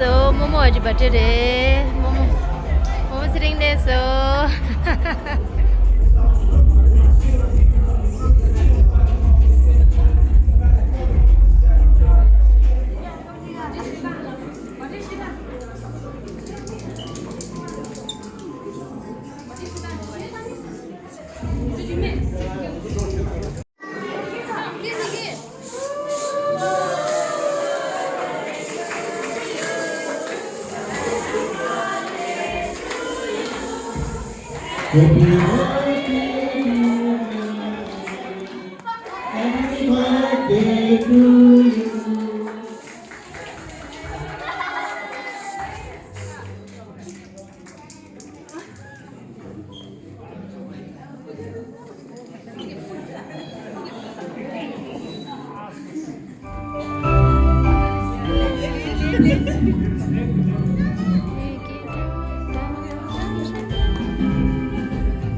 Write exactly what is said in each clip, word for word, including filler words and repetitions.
སོ་རྨོ་མོ་ཨ་ཅེ་བར་ཐི་ཌེ་རེད། རྨོ་མོ། རྨོ་མོ་ཚེ་རིང་ལེགས་སོ། Happy birthday to you.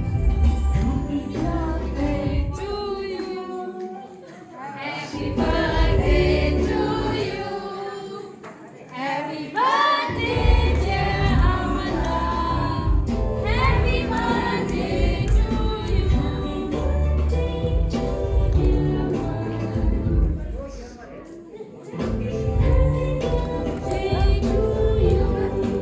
Happy birthday to you. Happy birthday to you. Happy birthday, dear Amanda. Happy birthday to you. Happy birthday to you.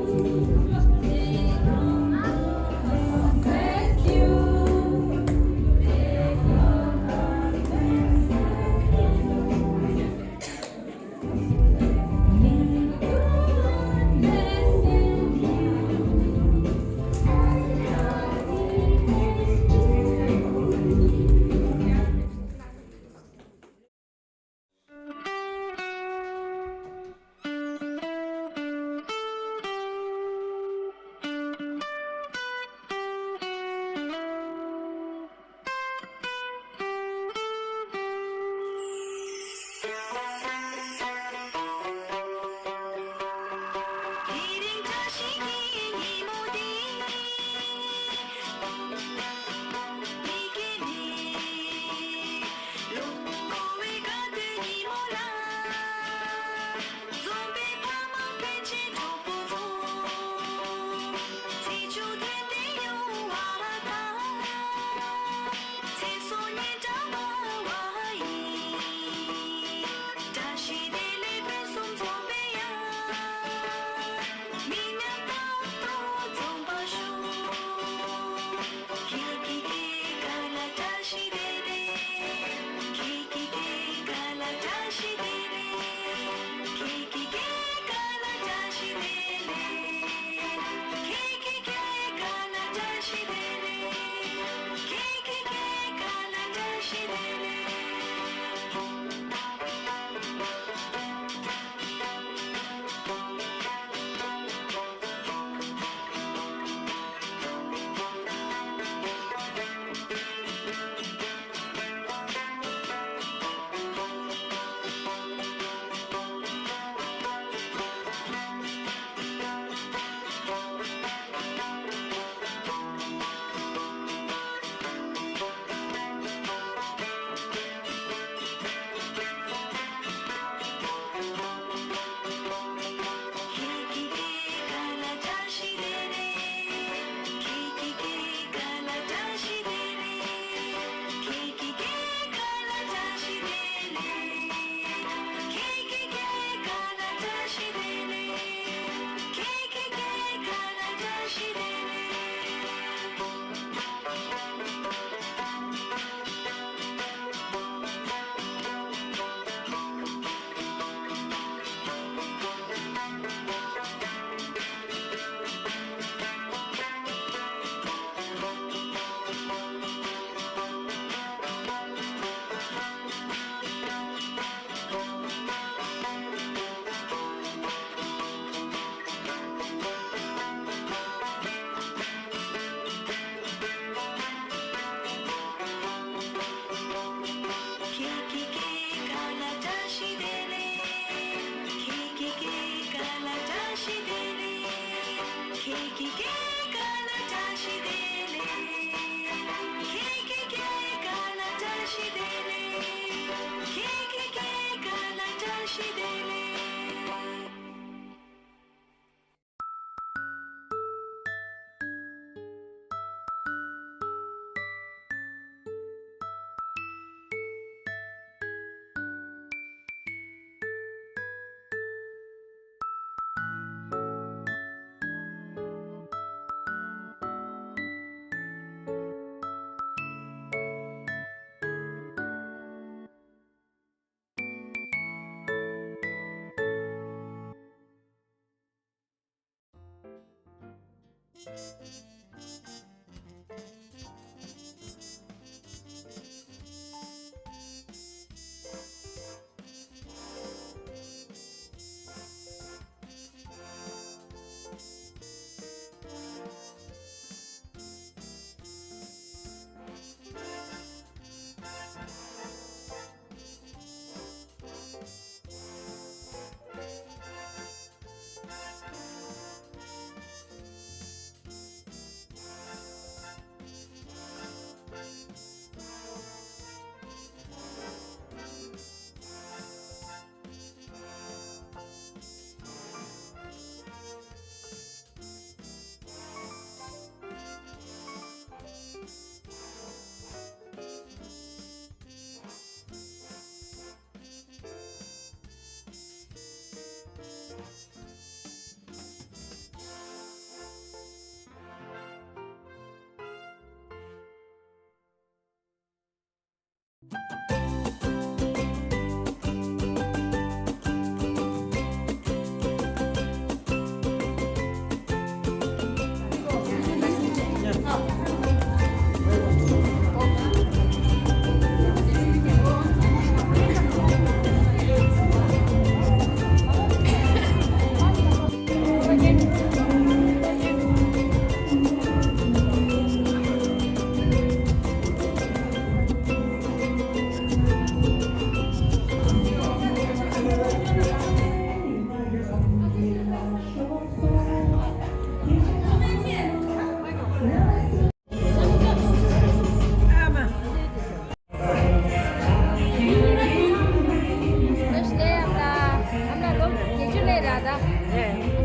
ཨ་མ་ལོ་བརྒྱད་ཅུ་སླེབས་ར་ད།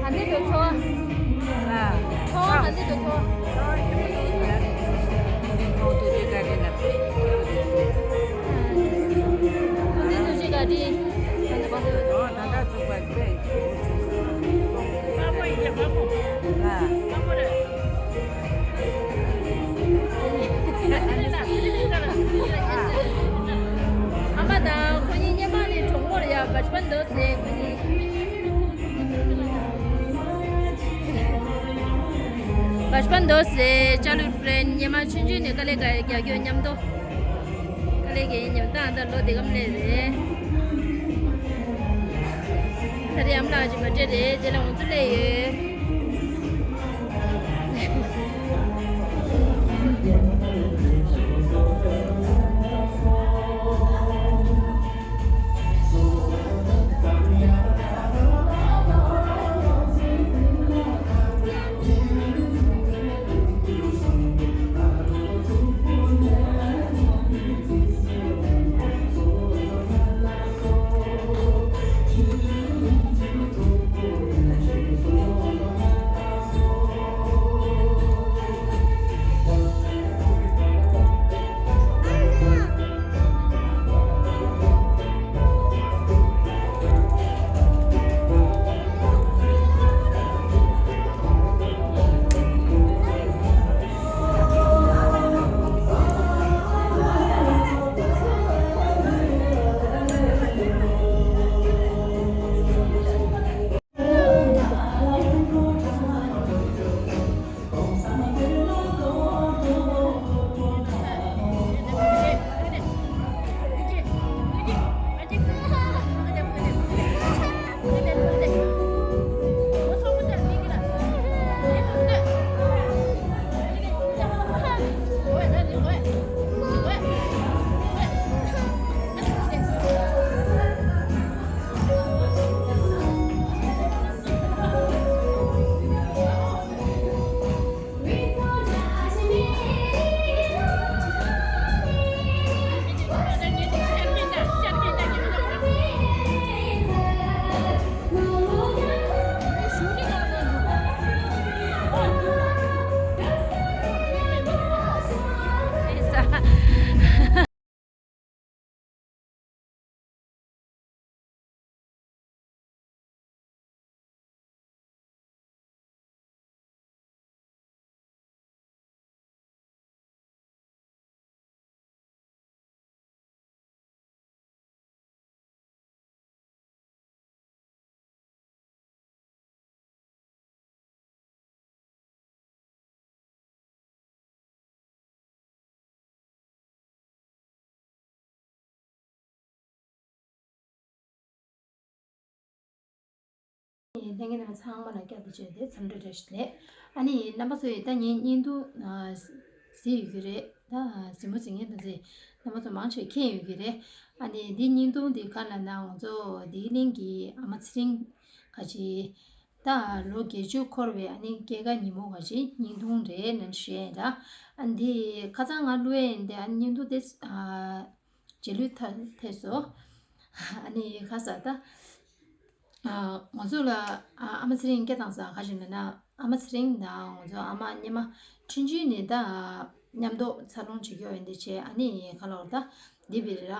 ཨ་ནི་དུ་ཚོ། ཚོ་ཨ་ནི་དུ་ཚོ། ཚོ་དུ་ཅི་ག་རེ་ན། ཨ་ནི་དུ་ཅི་ག་རེ། ཨ་ནི་དུ་ཚོ། ད་ད་ཚོ་པ་པས། ཨ་མ་ཡིན་ཡ་མ་མོ། ཨ་མ་མོ་རེད། ཨ་མ་དང་ཁོ་གཉིས་སྔོན་མ་ནས་གྲོགས་མོ་རེད་ཡ། བ་ཆ་པན་དོ་ཟེར་ཁོ་གཉིས། བ་ཆ་པན་དོ་ཟེར་ཅ་ལུ་ཕྲེན་སྔོན་མ་ཆུང་ཆུང་ནས་དཀའ་ལས་ཁག་རྒྱག་རྒྱུ་མཉམ་དུ། དཀའ་ལས་ཁག་མཉམ་དུ་ཨ་ད་ལོ་དེ་གམ་ལས་རེད། ད་རེས་ཨ་མ་ལགས་ཀྱིས་མ་སྤྲད་རེད། དེ་ལ་ང་ཚོ་སླེབས་ཡོད། ལྷན་རྒྱས་རྣམ་པ་ཚང་མ་ལ་བསྐྱར་དུ་བྱས་ཏེ་འཚམས་འདྲི་བཀྲ་ཤིས་བདེ་ལེགས། ཨ་ནི་རྣམ་པ་ཚོ་ཡིས་ད་ངའི་བརྙན་ཐུང་གཟིགས་ཡོད་ཀྱི་རེད། ད་གཟིགས་མོ་གཟིགས་མཁན་དེ་ཚོས་རྣམ་པ་ཚོ་མང་ཆེ་མཁྱེན་ཡོད་ཀྱི་རེད། ཨ་ནི་འདི་བརྙན་ཐུང་འདི་ག་ལབ་ན་ང་ཚོ་ལྡི་ལི་གླིང་གི་ཨ་མ་ཚེ་རིང་ག་ཅི་ད་ལོ་བརྒྱད་ཅུ་འཁོར་བའི་ཨ་ནི་སྐྱེས་སྐར་ཉིན་མོ་ག་ཅི་བརྙན་ཐུང་རེད་ནང་བཤད་ར། ཨ་འདི་ཁ་སང་ང་བླུགས་ཡས་ཡིན་ཏེ་ཨ་ནི་བརྙན་ཐུང་དེ་ཨ། རྗེས་ལུས་ཐ་ཐེབས་སོ། ཨ་ནི་ཁ་ས་ད། ཨ་ང་ཚོ་ལ་ཨ་ཨ་མ་ཚེ་རིང་སྐད་བཏང་ས་ག་ཞིག་ན་ན་ཨ་མ་ཚེ་རིང་དང་ང་ཚོ་ཨ་མ་སྙེ་མ་ཆུང་ཆུང་ནས་ད་མཉམ་དུ་འཚར་ལོངས་བྱེད་ཀྱི་ཡོད་འདི་བྱས། ཨ་ནི་ཁ་ལོར་ད་འདི་བི་ར་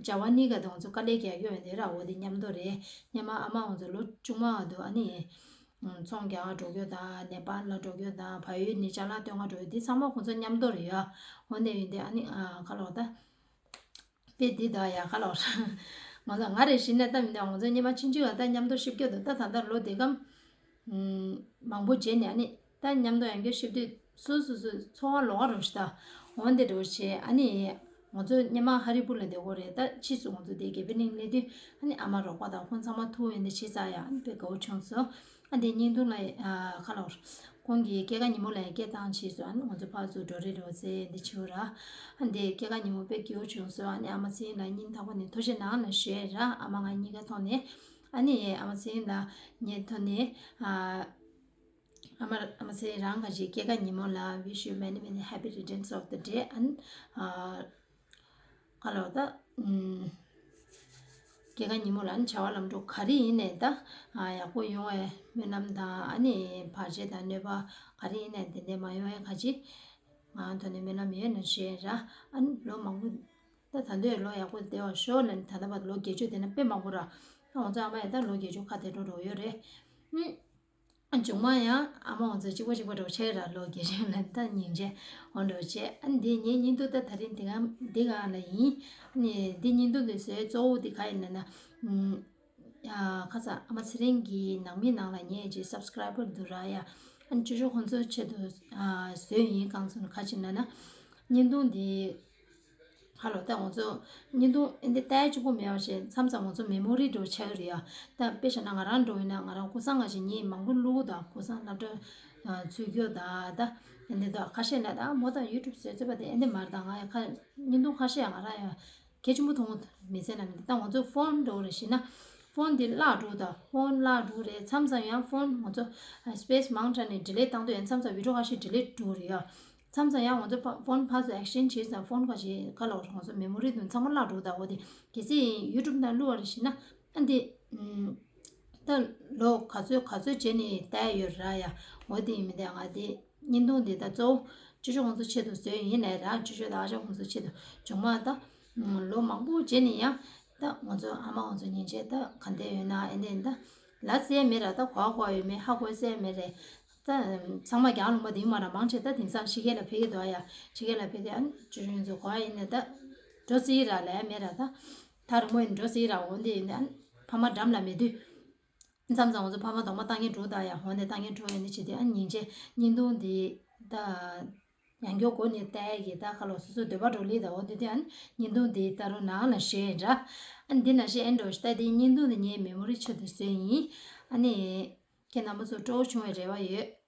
བྱ་བ་གཉིས་ཀ་དང་ང་ཚོ་དཀའ་ལས་རྒྱག་གི་ཡོད་འདི་ར། འོ་དེ་མཉམ་དུ་རེད། སྙེ་མ་ཨ་མ་ང་ཚོ་ལོ་ཆུང་མ་འདུག་ཨ་ནི་ཚོང་རྒྱག་ག་འགྲོ་རྒྱུ་དང་ནེ་པཱལ་ལ་འགྲོ་རྒྱུ་དང་བལ་ཡུལ་ནས་ཅ་ལག་སྟོན་ག་འགྲོ་རྒྱུ་འདི་ཚང་མ་ཁོང་ཚོ་མཉམ་དུ་རེད་ཡ། འོ་ནས་ཡིན་ཏེ་ཨ་ནི་ཁ་ལོར་ད། དཔེ་འདི་དག་ཡག་ག་ལོར། ང་ཚོ་ང་རེ་བཞིན་ནས་ལྟ་མི་འདུག་ང་ཚོ་སྙེ་མ་ཆུང་ཆུང་ལ་ལྟ་མཉམ་དུ་ཤི་སྐྱོ་འདུག་ད་ད་ལྟ་ལོ་དེ་གམ། མང་པོ་བརྗེས་ནས་ཨ་ནི་ད་མཉམ་དུ་ཡང་སྐྱོ་ཤི་དུས་སོ་སོ་སོ་འཚོ་བ་ལོག་རོགས་ཤི་ད། འོན་ཏེ་འགྲོ་བྱས་ཨ་ནི། ང་ཚོ་སྙེ་མ་ཧ་རི་པུར་ལ་བསྡད་དགོས་རེད། ད་ཕྱིས་སུ་ང་ཚོ་དེ་དགེ་འཕེལ་གླིང་སླེབས་དུས་ཨ་ནི་ཨ་མ་རོགས་པ་དང་ཁོང་ཚང་མ་ཐུག་ཡོང་དེ་བྱས་ཚར་ཡ་ཨ་ནི་དཔེ་དགའ་བོ་བྱུང་སོང་། ཨ་འདི་བརྙན་ཐུང་ལ་ཁ་ལོར། ཁོང་གི་སྐྱེས་སྐར་ཉིན་མོ་ལ་ཡང་སྐད་བཏང་བྱས་སོང་། ཨ་ནི་ང་ཚོ་ཕར་ཚུར་འགྲོ་རེས་འགྲོ་ཚེ་འདི་བྱེད་འོ་ར། ཨ་འདི་སྐྱེས་སྐར་ཉིན་མོ་དཔེ་སྐྱིད་པོ་བྱུང་སོང་། ཨ་ནི་ཨ་མ་ཚེ་རིང་ལ་སྙིང་ཐག་པ་ནས་ཐུགས་རྗེ་གནང་ལ་ཞུ་ཡས་ར། ཨ་མ་ང་གཉིས་ཀ་ཐོག་ནས། ཨ་ནི་ཨ་མ་ཚེ་རིང་ལ་ངའི་ཐོག་ནས། ཨ་མ་ཨ་མ་ཚེ་རིང་རང་ག་ཅིག་སྐྱེས་སྐར་ཉིན་མོ་ལ་wish you many many happy returns of the day and ཨ། ག་ལོ་ད། སྐྱེས་སྐར་ཉིན་མོ་ལ་ནི་བྱ་བ་ལམ་འགྲོ་ག་རེ་ཡིན་ནའི་ད། ཡག་པོ་ཡོང་བའི་སྨོན་ལམ་དང་ཨ་ནི་བར་ཆད་དང་གནོད་པ་ག་རེ་ཡིན་ནའི་དེ་འདྲ་མ་ཡོང་བའི་ག་ཅི། ང་ཐོག་ནས་སྨོན་ལམ་ཡོད་ན་ཞེས་ར། ཨ་ནི་ལོ་མང་པོ། ད་ད་འདོད་ལོ་ཡག་པོ་བདེ་བར་ཤོག་ལ་ནི་ད་ལྟ་བར་ལོ་བརྒྱད་ཅུ་དེ་ན་དཔེ་མང་པོ་ར། ང་ཚོ་ཨ་མ་ཡ་ད་ལོ་བརྒྱད་ཅུ་ཁ་དེ་འགྲོ་འགྲོ་ཡོད་རེད། ཨ། མཇུག་མ་ཡང་ཨ་མ་ང་ཚོ་གཅིག་པ་གཅིག་པ་འགྲོ་ཆེ་ར་ལོ་རྒྱལ་རིང་ལ་ད་ཉིན་རྗེ་འོང་འགྲོ་ཆེ། ཨ་འདི་ངའི་བརྙན་ཐུང་ད་ད་རིང་འདི་ག་འདི་ག་ལ་ཡིན། ཨ་ནི་འདི་བརྙན་ཐུང་འདི་བཟོས་གཙོ་བོ་འདི་ག་ཡིན་ན་ན། ཨ་ཁ་ས་ཨ་མ་ཚེ་རིང་གི་ནང་མི་ནང་ལ་ངའི་ཅིག་subscriber་འདུག་ར་ཡ། ཨ་ནི་ཅོ་ཅོ་ཁོང་ཚོའི་ཆེད་དུ་ཨ་བཟོས་ཡིན། གང་ཚོ་ན་ག་ཅི་ན་ན། བརྙན་ཐུང་འདི། ཧ་ལོ་ད་ང་ཚོ་བརྙན་ཐུང་ཨེ་འདི་ལྟ་ཡ་གཅིག་པོ་མེད་པ་བྱས་མཚམས་མཚམས་ང་ཚོ་མེ་མོ་རི་འགྲོ་ཆགས་ཀྱི་རེད་ཡ། ད་དཔེ་བཞག་ན་ང་རང་འགྲོ་ཡིན་ན་ང་རང་ཀུ་སང་ང་ཞིག་ཉིན་མང་པོ་བླུག་དང་ཀུ་སང་སློབ་གྲྭ་ཚུད་རྒྱུ་དང་ད་ཨེ་འདི་ད་ཁ་ཤས་ན་ད་མོ་དང་ཡུ་ཊུབ་བཟོས་བཟོས་པ་དེ་ཨེ་འདི་མར་དང་ང་ཡ་ཁ་བརྙན་ཐུང་ཁ་ཤས་ཡ་ང་རང་ཡ་གལ་ཆེན་པོ་མཐོང་མི་ཚེ་ན་མི་འདི་ད་ང་ཚོ་ཕོན་འགྲོ་རེད་ཤི་ན་ཕོན་འདི་བརླག་འགྲོ་ད་ཕོན་བརླག་འགྲོ་རེད། མཚམས་མཚམས་ཡང་ཕོན་ང་ཚོ་སི་པེ་སི་མང་དྲགས་ནས་ཌི་ལིཊ་བཏང་དུས་ཡང་མཚམས་མཚམས་བི་ཌིའོ་ཁ་ཤས་ཌི་ལིཊ་འགྲོ་རེད་ཡ། མཚམས་མཚམས་ཡང་ང་ཚོ་ཕ་ཕོན་ཕར་ཚུར་ཨེག་སི་ཅེན་ཇི་བྱས་ཙང་ཕོན་ཁ་ཅིག་ག་ལོག་ང་ཚོ་མེ་མོ་རི་དུ་ཚང་མ་བརླག་འགྲོ་ད། འོ་དེ་གལ་སྲིད་ཡུ་ཊུབ་ནང་བླུགས་པ་རེད་ཤི་ན་ཨ་འདི་ད་ལོ་ག་ཚོད་ག་ཚོད་བྱས་ནས་བལྟས་ཡོད་ར་ཡ། འོ་དེ་ཡིན་མི་འདི་ང་དེ་བརྙན་ཐུང་འདི་ད་གཙོ་བོ་ཅོ་ཅོ་ཁོང་ཚོ་ཆེད་དུ་བཟོས་ཡིན་ལས་ར། ཅོ་ཅོ་དང་ཨ་ཅག་ཁོང་ཚོ་ཆེད་དུ་བྱུང་མ་ད་ལོ་མང་པོ་བྱས་ནས་ཡང་ད་ང་ཚོ་ཨ་མ་ཁོང་ཚོ་ཉིན་བྱས་ད་ག་འདྲ་ཡོད་ན་ཨེ་འདི་ད་ལ་ཟེར་མེད་ར། ད་གོ་གོ་ཡོད་མེད་ཧ་གོ་ཟེར་མེད་རེད། ད་ཚང་མ་རྒྱང་རིང་པོ་དེ་མ་ར་མང་ཆེ་ད་དེང་སང་ཕྱི་རྒྱལ་ལ་ཕེབས་ཀྱི་འདུག་ཡ། ཕྱི་རྒྱལ་ལ་ཕེབས་དུས་ཨ་ནི་ཅོ་ཅོ་ཡིན་ཚོ་གོ་ཡ་ཡིན་ནས་ད་འགྲོ་སྲིད་ར་ལས་མེད་ར། ད་ཐག་རིང་པོ་ཡིན་འགྲོ་སྲིད་ར། འོ་འདི་ཡིན་ནས་ཨ་ནི་ཕ་མ་འགྲམ་ལ་མེད་དུས་མཚམས་མཚམས་ང་ཚོ་ཕ་མ་གདོང་པ་བཏང་མཁན་འགྲོ་ད་ཡ། འོ་འདི་བཏང་མཁན་འགྲོ་ཡ་ནི་བྱེད་དུས་ཨ་ནི་ཉིན་བྱེད་བརྙན་ཐུང་འདི་ད་ཡང་སྐྱོ་གོ་ནས་བལྟས་ཀྱི་ད་ཁ་ལོ་སོ་སོའི་འདོད་པ་འགྲོ་ལི་ད། འོ་འདི་དུས་ཨ་ནི་བརྙན་ཐུང་འདི་ལྟ་རུ་ནང་ལ་ཞེས་འདྲ། ཨ་ནི་འདི་ན་ཞེས་ཨེ་འགྲོ་ཞེས་ད་འདི་བརྙན་ཐུང་འདི་ངའི་མེ་མོ་རི་ཆེད་དུ་བཟོས་ཡིན། ཨ་ནི། ཁྱེད་རྣམ་པ་ཚོ་སྤྲོ་བོ་བྱུང་བའི་རེ་བ་ཡོད།